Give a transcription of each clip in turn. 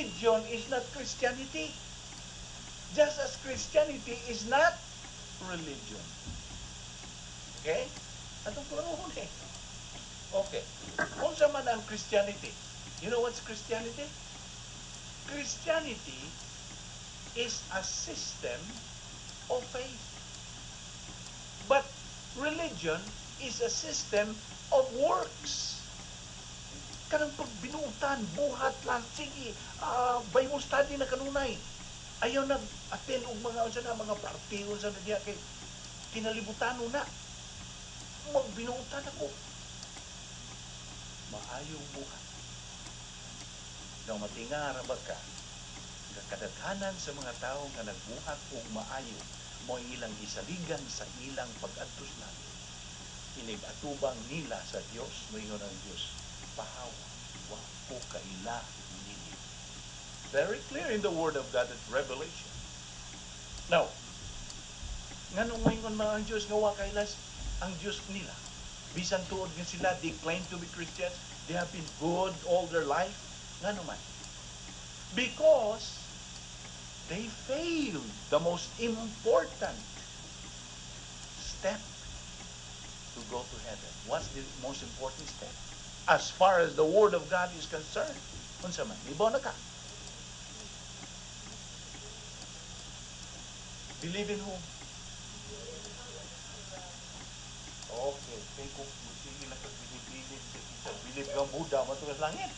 Religion is not Christianity. Just as Christianity is not religion. Okay? Atong klarohon eh. Okay. Unsa man ang Christianity? You know what's Christianity? Christianity is a system of faith. But religion is a system of works. Kanang pagbinuutan, buhat lang, sige, Bible study na kanunay. Ayaw nag-attend og mga unsa na mga party, unsa na diya kay kinalibutan na. Magbinuutan ako. Maayong buhat. Now matingara ba ka nga kadaghanan sa mga tao nga nagbuhat og maayo mo ilang gisaligan sa ilang pag-adto sa langit. Inig atubang nila sa Dios, moingon ang Dios, "Pahawa, wa ko kaila ninyo." Very clear in the Word of God at Revelation. Now, nganong moingon man ang Dios nga wa kaila ang Dios nila? Bisan tuod nga sila, they claim to be Christians, they have been good all their life. Ngano man? Because they failed the most important step to go to heaven. What's the most important step as far as the Word of God is concerned? Unsa man? Ibaw na ka. Believe in whom? Okay. Kaya kung sige lang kag bilib-bilib sa isa, bilib kang Buddha, matugas langit.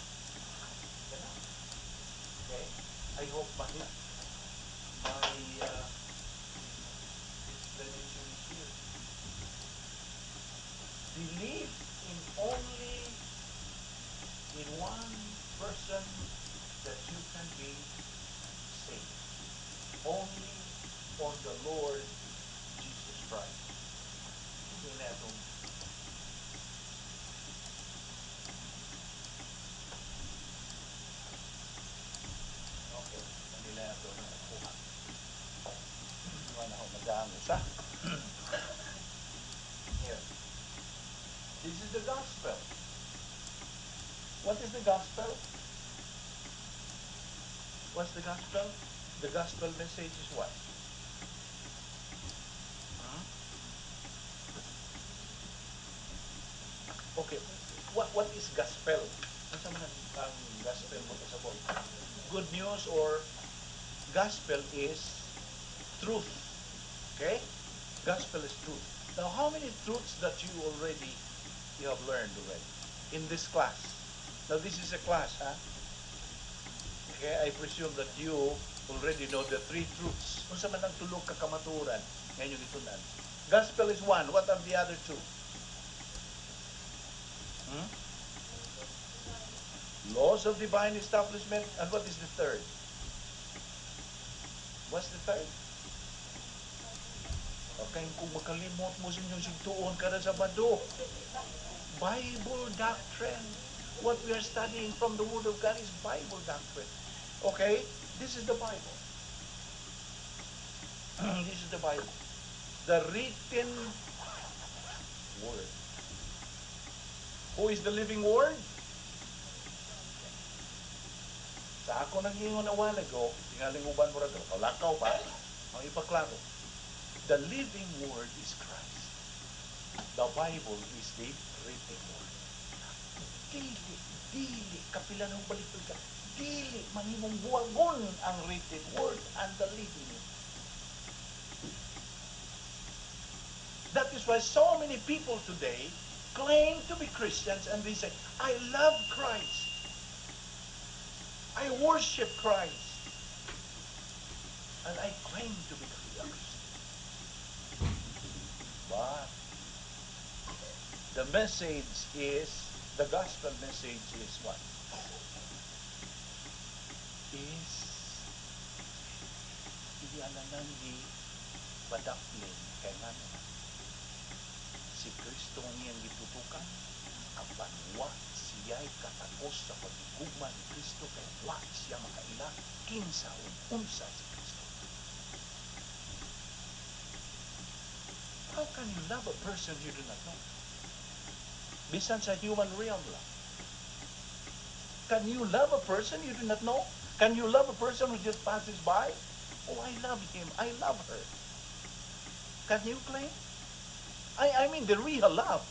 Okay? I hope my explanation is here. Believe in only in one person that you can be saved. Only on the Lord Jesus Christ. Hindi na itong. Okay, kanila ito na nakuha. Wala na ako nag usa. Here. This is the gospel. What is the gospel? What's the gospel? The gospel message is what? Hmm? Okay. What is gospel? Ano man ang gospel mo sa boy? Good news or gospel is truth. Okay? Gospel is truth. Now, how many truths that you have learned already in this class? Now, this is a class, huh? Okay, I presume that you already know the three truths. Unsa man ang tulo ka kamatuoran nga inyong gitun-an? Gospel is one. What are the other two? Hmm? Laws of divine establishment. And what is the third? What's the third? Okay, kung makalimot mo sa inyong sigtuon kada Sabado. Bible doctrine. What we are studying from the Word of God is Bible doctrine. Okay? This is the Bible. This is the Bible. The written Word. Who is the living Word? Sa ako nang ingon a while ago, tingaling uban mo ra lakaw pa, ang ipaklaro. The living Word is Christ. The Bible is the written Word. Dili, dili, kapila nang balik ka, dili, manghimong buwagon ang written Word and the living Word. That is why so many people today claim to be Christians and they say, "I love Christ. I worship Christ. And I claim to be a Christian." But the message is, the gospel message is what? Is iyala nang gi padaplin kay ngano si Kristo ang iyang gitutukan, apan wa siya'y katakos sa pagigugma ni Kristo kay wa siya makaila kinsa ug unsa si Kristo. How can you love a person you do not know? Bisan sa human realm lang. Can you love a person you do not know? Can you love a person who just passes by? "Oh, I love him. I love her." Can you claim? I mean the real love.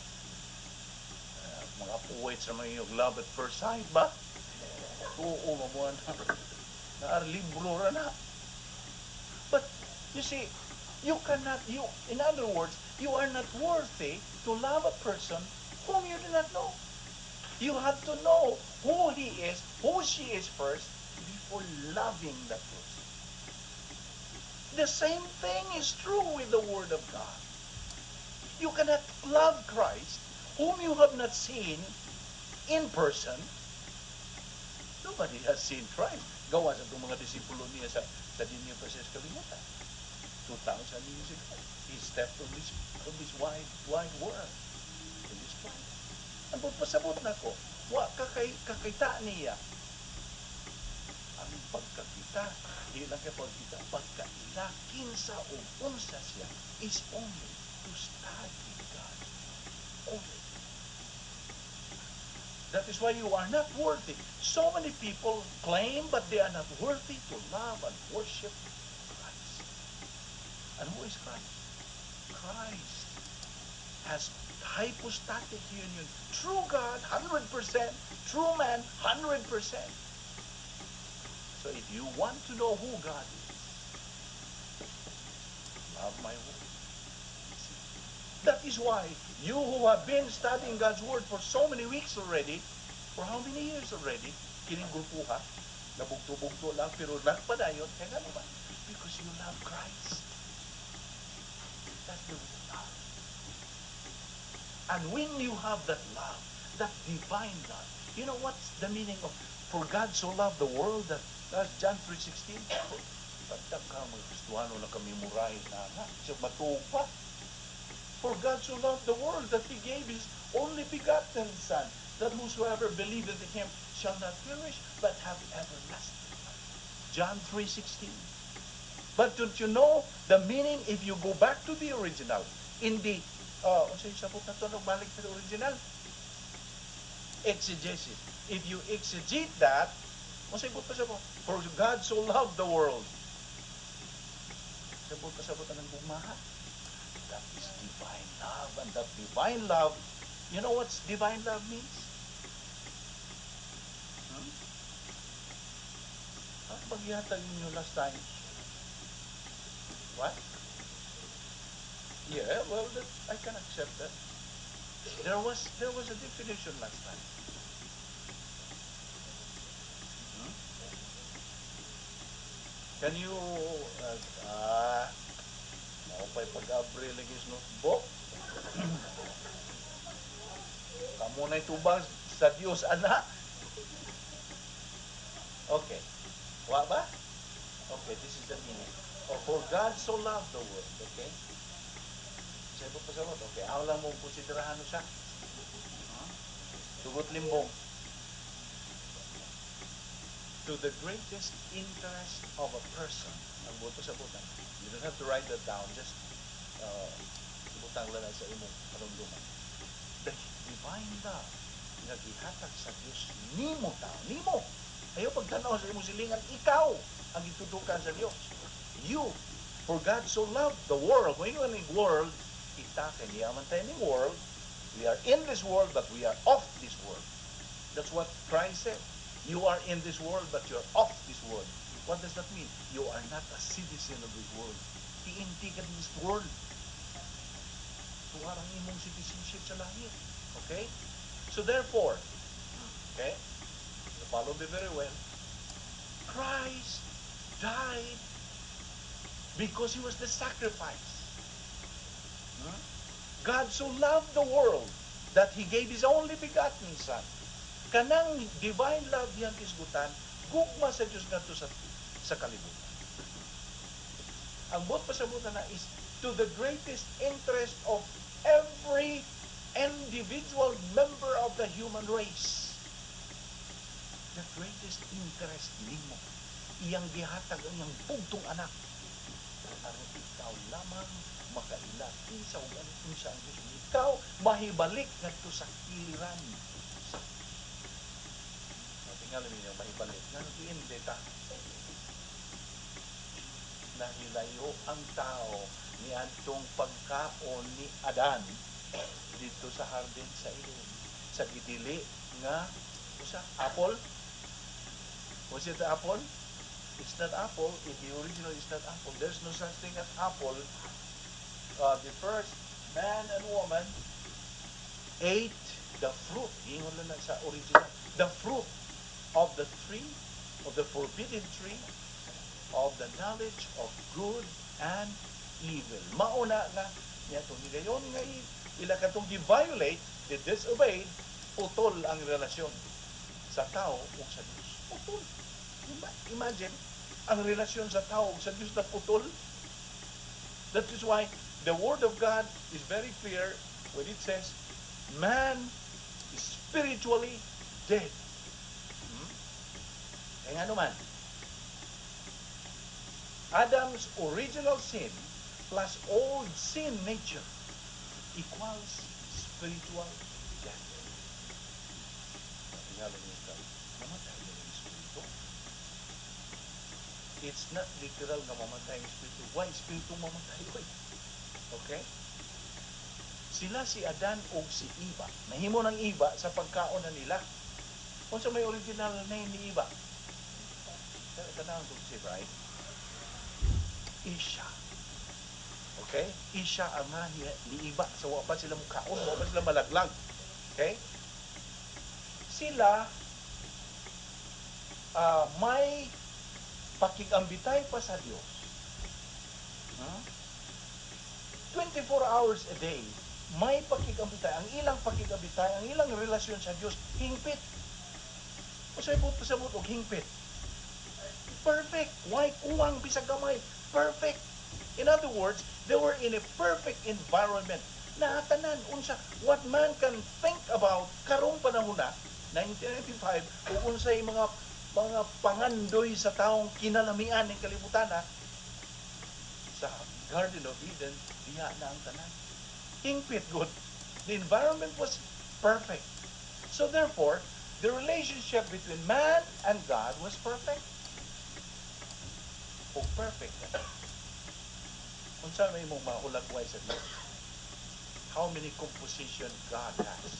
Mga poets naman yung love at first sight ba? Oo, mamuha na. Naar libro ra na. But, you see, you cannot, you, in other words, you are not worthy to love a person whom you do not know. You have to know who he is, who she is first, before loving that person. The same thing is true with the Word of God. You cannot love Christ, whom you have not seen in person. Nobody has seen Christ. Gawas atong mga disipulo niya sa di niya pa siya kalimutan. 2,000 years ago, he stepped on this wide, wide world, in this planet. Ang pagpasabot nako, wa ka kay kakita niya. Ang pagkakita, di lang kay pagkita, pagkaila, kinsa o unsa siya, is only to study God. Only. That is why you are not worthy. So many people claim, but they are not worthy to love and worship Christ. And who is Christ? Christ has hypostatic union. True God, 100%. True man, 100%. So if you want to know who God is, love my word. See? That is why you who have been studying God's word for so many weeks already, for how many years already, kining grupo ha, nabugto-bugto lang, pero nagpadayon, kaya nga ba? Because you love Christ. That's the real love. And when you have that love, that divine love, you know what's the meaning of "For God so loved the world" that that's John 3:16? Pagtaka mga Kristuhano na kami memorize na na. So matuog pa. "For God so loved the world that He gave His only begotten Son, that whosoever believeth in Him shall not perish, but have everlasting life." John 3:16. But don't you know the meaning if you go back to the original? In the, unsa yung sabot na to, balik sa original? Exegesis. If you exegete that, unsa yung pasabot? "For God so loved the world." Sabot pasabot ang gugmaha. That is divine love. And that divine love, you know what divine love means? Hmm? Ano paghihatag ninyo last time? What? Yeah, well, that, I can accept that. There was a definition last time. Can you mao pa'y pag-abri lagi sa notebook? Kamo na tubag sa Dios ana. Okay. Wa ba? Okay, this is the meaning. Oh, "For God so loved the world," okay? Sa iba pasabot, okay. Aw lang mo konsiderahan no siya. Huh? Tugot limbong. To the greatest interest of a person. Ang buot pasabotan. You don't have to write that down. Just ibutang lang na sa imong karumduman. The divine love nga gihatag sa Dios nimo tao, nimo. Ayaw pagtanaw sa imong silingan, ikaw ang gitutukan sa Dios. You, "For God so loved the world." Kung ingon ning world, kita kay niya man tayo ning world. We are in this world, but we are off this world. That's what Christ said. "You are in this world, but you're off this world." What does that mean? You are not a citizen of this world. TNT ka this world. Tuwarang imong citizenship sa langit. Okay? So therefore, okay, you follow me very well. Christ died because He was the sacrifice. God so loved the world that He gave His only begotten Son. Kanang divine love diyang kisgutan, gugma sa Diyos ngadto sa kalibutan. Ang buot pasabutan na is to the greatest interest of every individual member of the human race. The greatest interest nimo, iyang gihatag ang iyang bugtong anak aron ikaw lamang makaila kinsa ug unsa ang Diyos. Ikaw mahibalik ngadto sa kiliran sa Diyos. Matingali ninyo mahibalik. Nga diin ta nahilayo ang tao niadtong pagkaon ni Adan dito sa hardin sa Eden sa gidili nga usa, apple. Was it the apple? It's not apple. In the original, it's not apple. There's no such thing as apple. The first man and woman ate the fruit, ingon lang na sa original, the fruit of the tree of the forbidden tree of the knowledge of good and evil. Mauna nga niya itong higayon nga ila katong gi-violate, they disobeyed, putol ang relasyon sa tao ug sa Dios. Putol. Imagine, ang relasyon sa tao ug sa Dios na putol. That is why the Word of God is very clear when it says, man is spiritually dead. Kaya nga naman, Adam's original sin plus old sin nature equals spiritual death. Tingala niyo ka, mamatay na yung espiritu. It's not literal nga mamatay ang espiritu. Why espiritu mamatay? Oy? Okay? Sila si Adan o si Eva. Nahimo ng Eva sa pagkaon na nila. Unsa may original name ni Eva? Tanawon ko si, right? Isha. Okay? Isha ang nga ni Eva. So, wa pa sila mukaon, wa pa sila malaglag. Okay? Sila may pakigambitay pa sa Dios. 24 hours a day, may pakigambitay. Ang ilang pakigambitay, ang ilang relasyon sa Dios, hingpit. Unsay buot pasabot og hingpit? Perfect. Why kuwang bisag gamay? Perfect. In other words, they were in a perfect environment. Natanan unsa what man can think about karong panahon na 1995 ug unsay mga pangandoy sa taong kinalamian ng kalibutan na sa Garden of Eden, diha na ang tanan. Hingpit good. The environment was perfect. So therefore, the relationship between man and God was perfect. O perfect na. Unsa may imong mahulagway sa Dios? How many composition God has?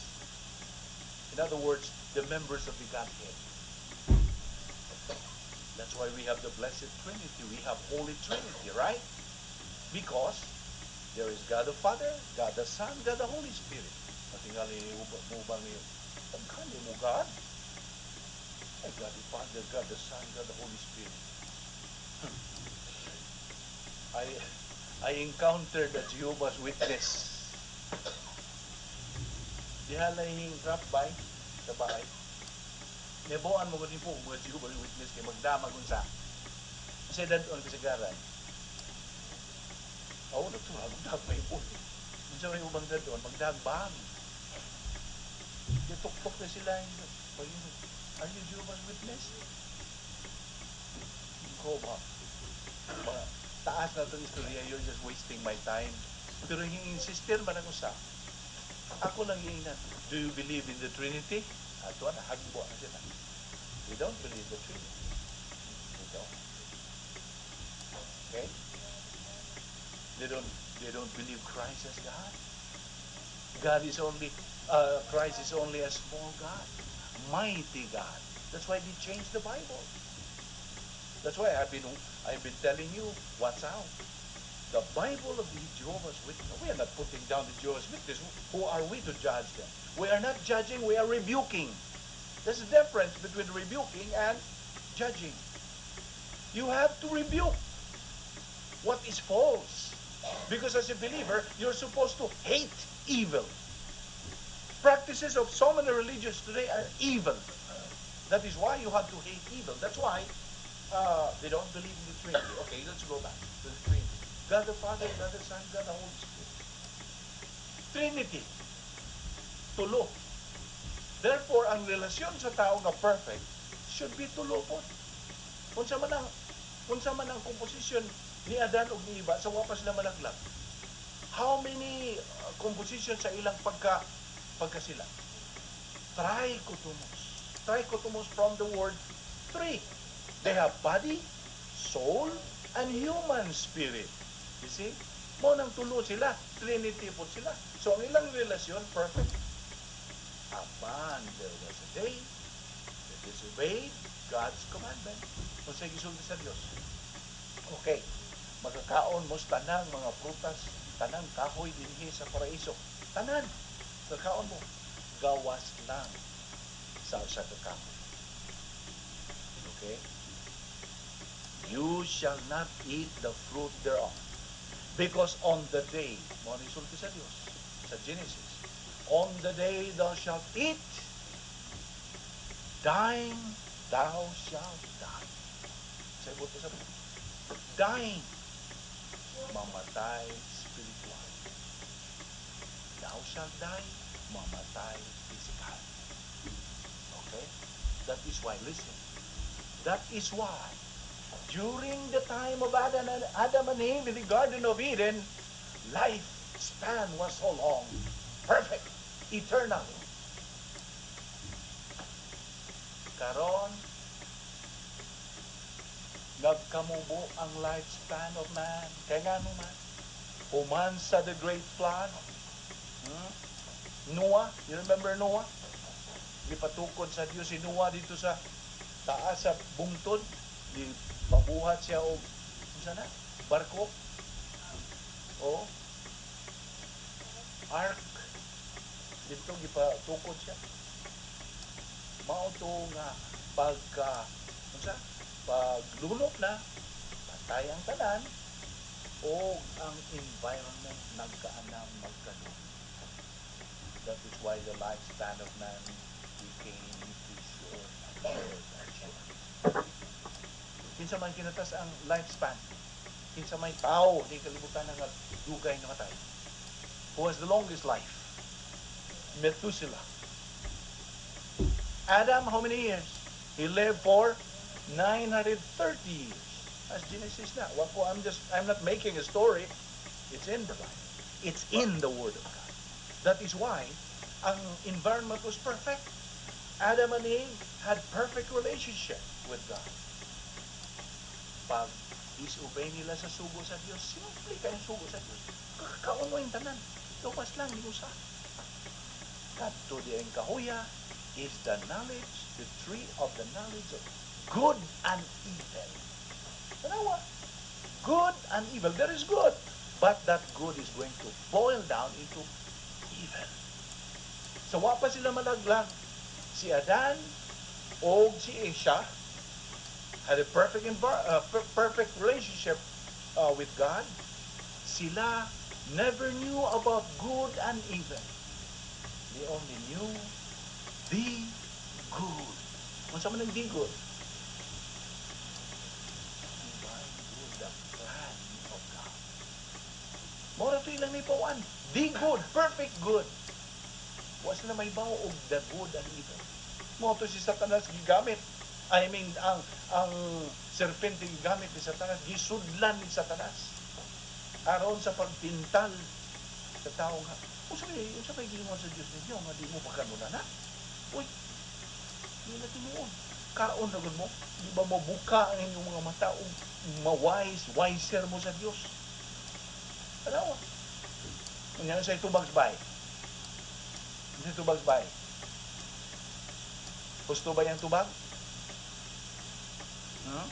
In other words, the members of the Godhead. That's why we have the Blessed Trinity. We have Holy Trinity, right? Because there is God the Father, God the Son, God the Holy Spirit. Matingali mo bang niyo? Pagkani mo God? Ay, God the Father, God the Son, God the Holy Spirit. I encountered a Jehovah's Witness. Diha lang drop by sa bahay. Nebuan mo gud po mga Jehovah's Witness kay magdamag unsa. Sa dad-on kasagaran. Oh, nagturag magdagbay po. Unsa may ubang dad-on magdagbang. Gituktok na sila. "Are you Jehovah's Witness?" Ko ba? Mga taas na itong istorya, you're just wasting my time. Pero yung insister man ako sa, ako lang ingnan, "Do you believe in the Trinity?" Ato na, hagbo na sila. "We don't believe the Trinity. We don't." Okay? They don't believe Christ as God. Christ is only a small God. Mighty God. That's why they changed the Bible. That's why I've been telling you, watch out. The Bible of the Jehovah's Witness. We are not putting down the Jehovah's Witness. Who are we to judge them? We are not judging, we are rebuking. There's a difference between rebuking and judging. You have to rebuke what is false. Because as a believer, you're supposed to hate evil. Practices of so many religions today are evil. That is why you have to hate evil. That's why they don't believe in the Trinity. Okay, let's go back to the Trinity. God the Father, God the Son, God the Holy Spirit. Trinity. Tulo. Therefore, ang relasyon sa tao nga perfect should be tulo po. Unsa man ang komposisyon ni Adan ug ni Eva sa wa pa sila malaglag? How many composition sa ilang pagka sila? Trichotomos. Trichotomous from the word three. They have body, soul, and human spirit. You see? Mao nang tulo sila. Trinity po sila. So, ang ilang relasyon, perfect. Apan, there was a day they disobeyed God's commandment. Kung sa gisulti sa Dios. Okay, magkakaon mo sa tanang mga prutas, tanang kahoy dinhi sa paraiso. Tanan, kakaon mo. Gawas lang sa usa ka kahoy. Okay? You shall not eat the fruit thereof. Because on the day, mao ni sulti sa Dios, sa Genesis, on the day thou shalt eat, dying, thou shalt die. Sa ibot sa dying, mamatay spiritual. Thou shalt die, mamatay physical. Okay? That is why, listen, that is why during the time of Adam and Eve in the Garden of Eden, life span was so long, perfect, eternal. Karon, nagkamubo ang lifespan of man. Kaya nga man, human sa the great flood, Noah, you remember Noah? Gipatukod sa Dios si Noah dito sa taas sa bungtod, di pabuhat siya og unsa na? Barko. O ark. Dito gipatukod siya. Mao to nga pagka unsa? Paglunok na, patay ang tanan o ang environment nagkaanam magkalunok. That is why the lifespan of man became too short and short and short. Kinsa man kinatas ang lifespan? Kinsa may tao di kalibutan nga dugay namatay? Who has the longest life? Methuselah. Adam, how many years? He lived for 930 years. That's Genesis na. Wa ko, I'm not making a story. It's in the Bible. It's in the Word of God. That is why ang environment was perfect. Adam and Eve had perfect relationship with God. Pag disobey nila sa sugo sa Dios, simple kayong sugo sa Dios. Kakaon mo yung tanan. Gawas lang ni usa. Kadto di ang kahuya is the knowledge, the tree of the knowledge of good and evil. Tanawa. Good and evil. There is good. But that good is going to boil down into evil. So, wa pa sila malaglag. Si Adan o si Esha had a perfect relationship with God. Sila never knew about good and evil. They only knew the good. Unsa man ang the good? Divine good, the plan of God. Mao ra to ilang nahibaw-an. The good, perfect good. Wa sila mahibaw og the good and evil. Mao to si Satanas gigamit. I mean, ang serpente gigamit ni Satanas, gisudlan ni Satanas aron sa pagtintal sa tao nga, unsa may giingon sa Dios ninyo nga di mo pagkanunan na? Uy, di na tinuod. Kaon na gud mo, di ba mo buka ang inyong mga mata ug ma-wise, wiser mo sa Dios? Tanawa. Unya sa tubag sa bay. Sa tubag sa bay. Gusto ba yung tubag? Hmm?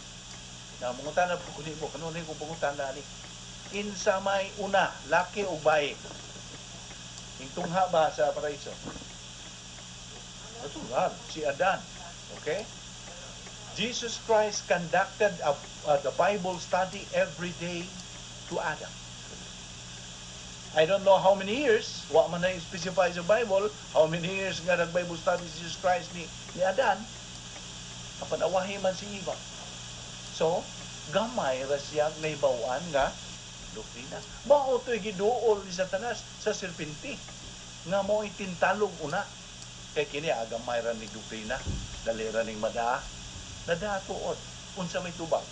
Na mangutana po ko nimo, kanunay ko pangutana ni. Kinsa may una, laki o babae? Tungha ba sa paraiso? Natural, si Adan. Okay? Jesus Christ conducted the Bible study every day to Adam. I don't know how many years, wa man na specify sa Bible, how many years nga nag-Bible study si Jesus Christ ni Adan, apan awahi man si Eva. So, gamay ra siya nahibaw-an nga doktrina. Mao to'y giduol ni Satanas sa serpente nga mo itintalog una. Kay kini agamay ra ni doktrina, dali ra ning madaa. Nadaa tuod unsa may tubag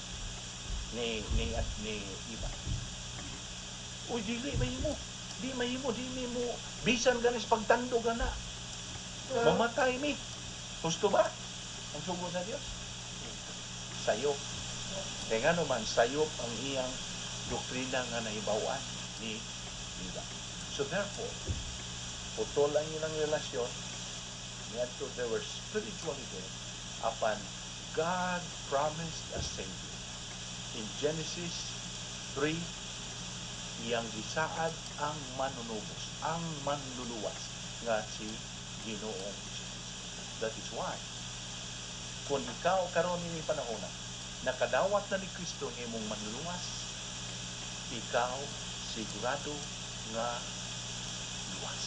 ni Eva. Uy, dili mahimo. Di mahimo, di mo bisan ganis pagtandog ana. Mamatay mi. Husto ba? Ang sugo sa Dios? Sayop. Kaya nga naman, sayop ang iyang doktrina nga nahibaw-an ni Judas. So therefore, putol ang ilang relasyon, niadto they were spiritually dead, apan God promised a Savior. In Genesis 3, iyang gisaad ang manunubos, ang manluluwas nga si Ginoong Jesucristo. That is why, kung ikaw karon ini panahona, nakadawat na ni Kristo nga imong manluluwas, ikaw sigurado nga luwas.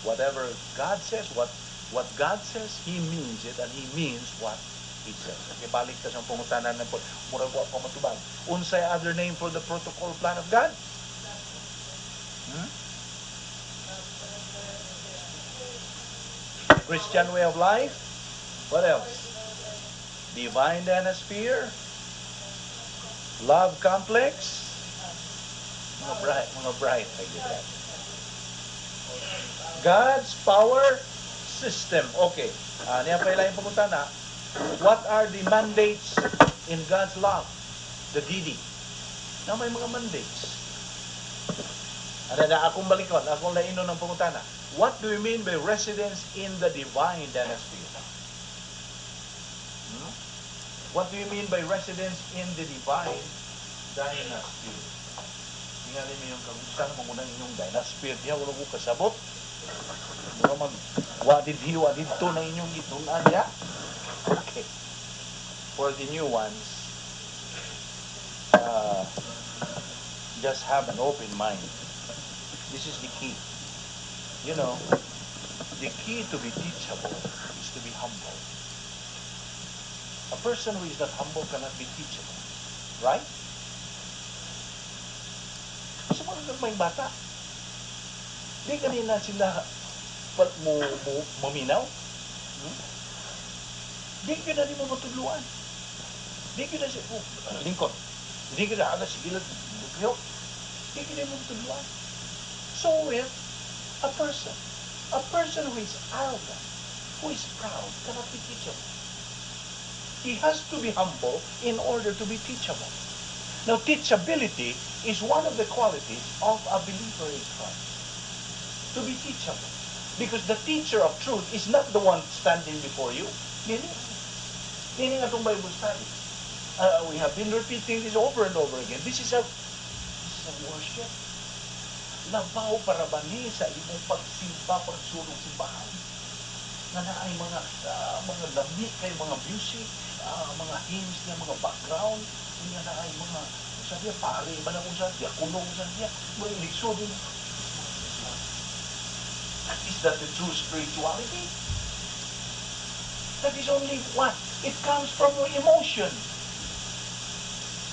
Whatever God says, what God says, He means it and He means what He says. Okay, balik ta sa pangutana ng murag wa pa matubag. Unsay other name for the protocol plan of God? Hmm? Christian way of life? What else? Divine dynasphere? Love complex? Mga bright. Like that. God's power system. Okay. Niya pa ilang pangutana. What are the mandates in God's love? The DD. Na may mga mandates. Ano na akong balikon, akong lainon ng pangutana. What do you mean by residence in the divine dynasphere? Hmm? What do you mean by residence in the divine dynasphere? Tingali mo yung kagustuhan mo muna inyong dynasphere. Diya, wala ko kasabot. Mga mag wadid hi, wadid to na inyong gitunan diya. Okay. For the new ones, just have an open mind. This is the key. The key to be teachable is to be humble. A person who is not humble cannot be teachable. Right? Sa mga gagmayng bata, di kanina sila mo maminaw. Di ka na mo matudluan. Di ka na siya, oh, lingkod. Di ka na, aga, sige lang, di ka na mo matudluan. So with a person. A person who is arrogant, who is proud, cannot be teachable. He has to be humble in order to be teachable. Now, teachability is one of the qualities of a believer in Christ. To be teachable. Because the teacher of truth is not the one standing before you. Meaning, meaning atong Bible study. We have been repeating this over and over again. This is a worship. Labaw para ba ni sa imong pagsimba, pagsulong simbahan? Nga naay mga lami kay mga music, mga hymns nga mga background, nga naay mga sa diya pare ba na kung sa diya kuno sa diya, mga ilisod din. Is that the true spirituality? That is only what? It comes from emotion.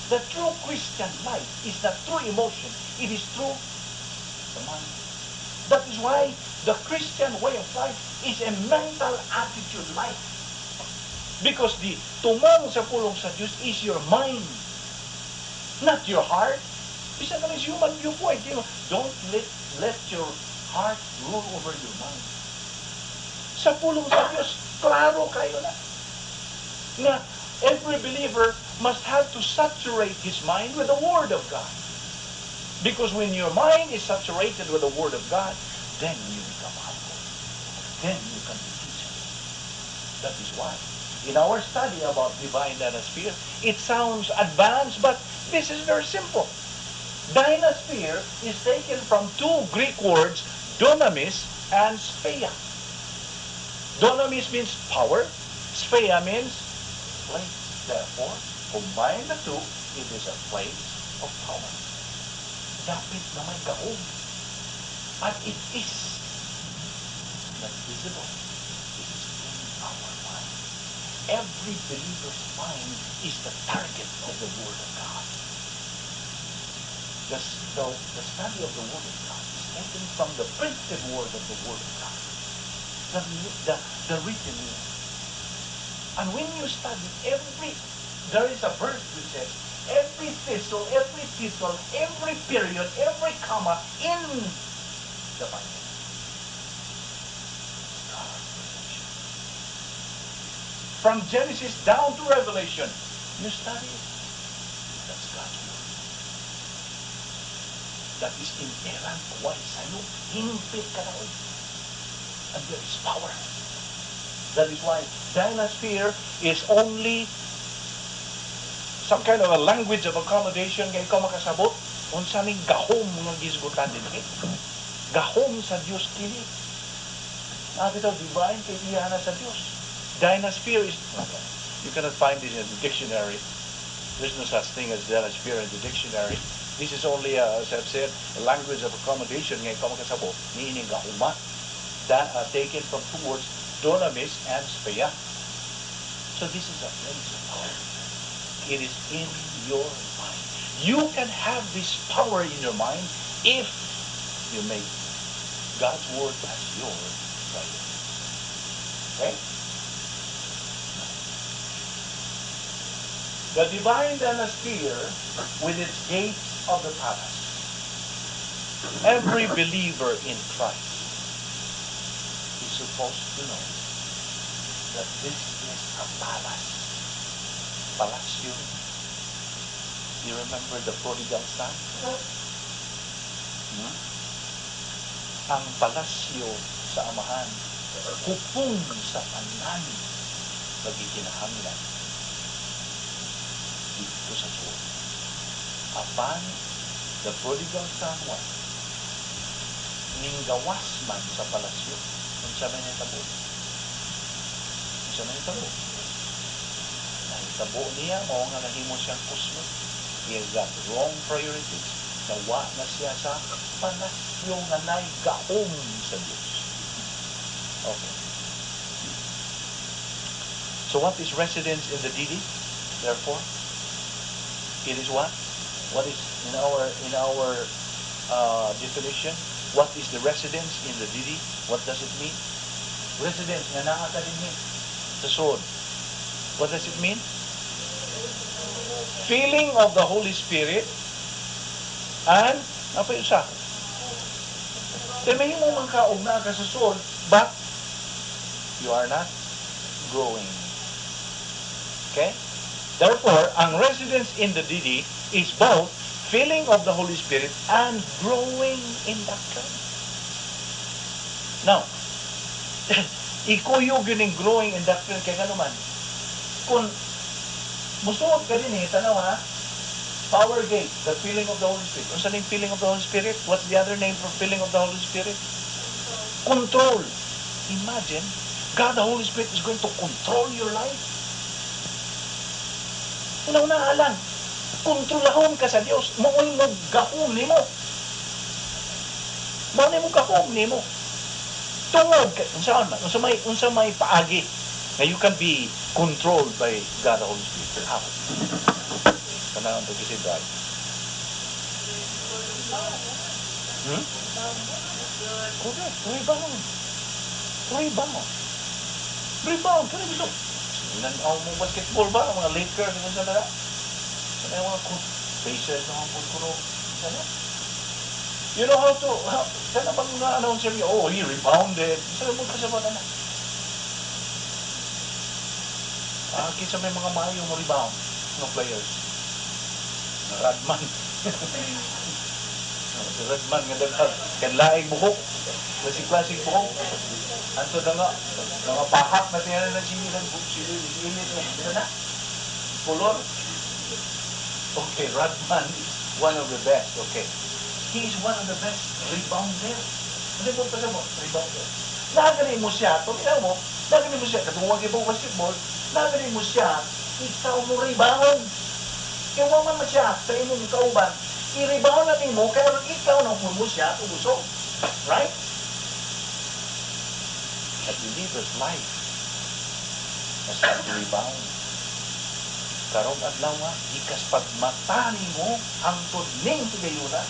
The true Christian life is not through emotion. It is through the mind. That is why the Christian way of life is a mental attitude life. Because the tumong sa pulong sa Diyos is your mind, not your heart. Bisa ka human viewpoint. Don't let your heart rule over your mind. Sa pulong sa Diyos, klaro kayo na. Nga, every believer must have to saturate his mind with the Word of God. Because when your mind is saturated with the Word of God, then you become humble. Then you can be teachable. That is why, in our study about divine dynasphere, it sounds advanced, but this is very simple. Dynasphere is taken from two Greek words, dunamis and sphere. Dunamis means power, sphere means place. Therefore, combine the two, it is a place of power. Dapit na may gahom. But it is not visible. It is in our mind. Every believer's mind is the target of the Word of God. The study of the Word of God is taken from the printed word of the Word of God. The written word. And when you study there is a verse which says, every thistle, every tittle, every period, every comma in the Bible. God protection. From Genesis down to Revelation, you study it. That's God's Word. That is inerrant. Why sayop? Hingpit ka na, oy. And there is power. That is why dynasphere is only some kind of a language of accommodation kay ikaw makasabot unsa ning gahom nga gisgutan dinhi. Gahom sa Dios kini. Ah, bitaw divine kay iya na sa Dios. Dynasphere is, you cannot find this in the dictionary. There's no such thing as dynasphere in the dictionary. This is only, as I've said, a language of accommodation nga ikaw makasabot niining gahuma. That taken from two words, dunamis and sphere. So this is a place of power. It is in your mind. You can have this power in your mind if you make God's Word as your priority. Okay? The divine dynasphere with its gates of the palace. Every believer in Christ is supposed to know that this is a palace. Palacio. You remember the prodigal son? Hmm? Ang palasyo sa Amahan, hupong sa tanan nagkikinahanglan dito sa sulod. Apan, the prodigal son was ninggawas man sa palasyo. Unsa may nahitabo? Unsa may nahitabo? Nahitabo niya, mao nga nahimo siyang kusme. He has got wrong priorities. Nawa na siya sa palasyo nga nay gahom sa Diyos. Okay. So what is residence in the DD? Therefore, it is what? What is in our definition? What is the residence in the DD? What does it mean? Residence nga naa ka dinhi sa sulod. What does it mean? Filling of the Holy Spirit and apa yung isa? Kaya mahimo man ka og naa ka sa sulod, but you are not growing. Okay? Therefore, ang residence in the DD is both filling of the Holy Spirit and growing in doctrine. Now, ikuyog yun yung growing in doctrine kay ngano man. Kung musuot ka din eh, tanaw ha, power gate, the filling of the Holy Spirit. Unsa ning filling of the Holy Spirit? What's the other name for filling of the Holy Spirit? Control. Imagine, God the Holy Spirit is going to control your life. Una-una lang, kontrolahon ka sa Dios. Mao'y mo gahom nimo. Mao ni mo gahom nimo. Tungod kay unsa man, unsa may paagi nga you can be controlled by God the Holy Spirit? How? Kanang to kasi God. Correct. Rebound. Rebound. Rebound. Kaya dito. Nanaw mo basketball ba? Mga Lakers, ano sa na? Sa na mga Pacers na mga kuno. Sa na? You know how to, how, sana bang na-announcer niya, "Oh, he rebounded." Sa mo kasi ba na? Ah, kinsa may mga maayo mo rebound ng players? Radman. Si Radman nga daghan. Kanlaing buhok. Klasik-klasik buhok. Anto na nga, mga pahak na tiyan na sila ng sila init na na. Color. Okay, Radman is one of the best. Okay. He is one of the best rebounder. Ano mo pa mo? Rebounder. Nagani mo siya, tuminaw mo, nagani mo siya, katong wag ibang basketball, nagani mo siya, ikaw mo rebound. Kaya wa man siya sa imong kauban, i-rebound na nimo kaya ikaw na mo siya ubusog. Right? A believer's life must have to rebound. Karong adlaw, gikas pagmata nimo hangtod ning higayuna.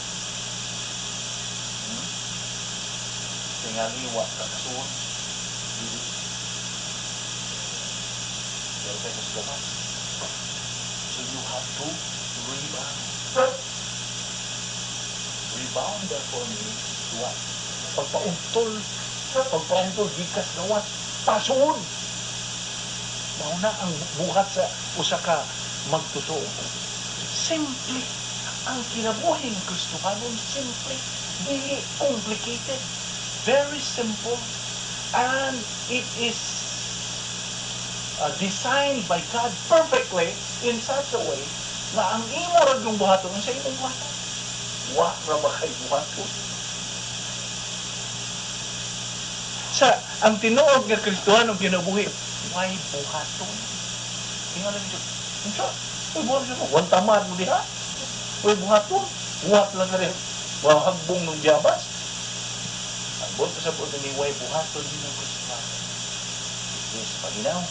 Tingali wa ka kasuon. Dili. Pero tayo sa gawas. So you have to rebound. Rebound therefore means to what? Pagpauntol, pagpauntol, gikas gawas, pasuod. Mao na ang buhat sa usa ka magtotoo. Simple. Ang kinabuhing Kristohanon, simple. Dili complicated. Very simple. And it is designed by God perfectly in such a way na ang imo ra yung buhaton sa imong buhaton. Wa ra ba kay buhaton? Sa ang tinuod nga Kristohanong kinabuhi, way buhaton. Ingon lang siya, unsa? Uy, buhaton siya. Wan tamad mo diha. Uy, buhaton. Buhat lang ka rin. Wahagbong ng biyabas. Ang buot sa buot ni way buhaton din ng Kristohano. Is paginaw.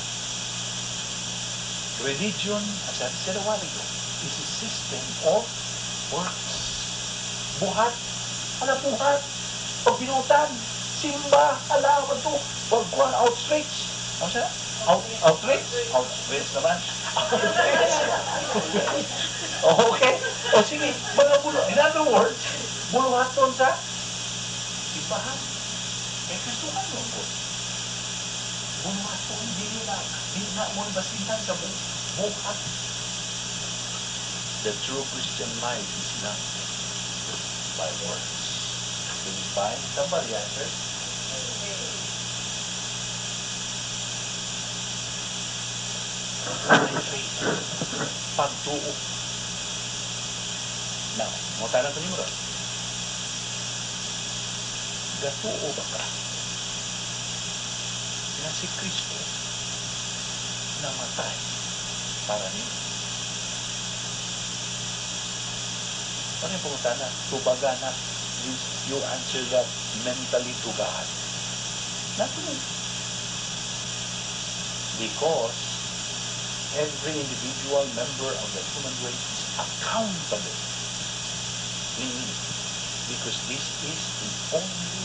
Religion, as I said a while ago, is a system of works. Buhat. Ala, buhat. Pagbinutan. Simba. Ala, ito. Pagkuhan, outstretch. Ano siya? Outreach? Outstretch naman. Outreach. Okay. O sige, mga bulo. In other words, buluhaton sa simbahan. Kay Kristohano ko. Buluhaton, dili na mo basihan sa buhat. The true Christian life is not by works. It is by, somebody answer. By faith. Pagtuo. Now, mo tanong ko nimo ron. Gatuo ba ka na si Kristo namatay para nimo? Ano yung pangutana? Tubaga na. You answer that mentally to God. Not to me. Because every individual member of the human race is accountable. Because this is the only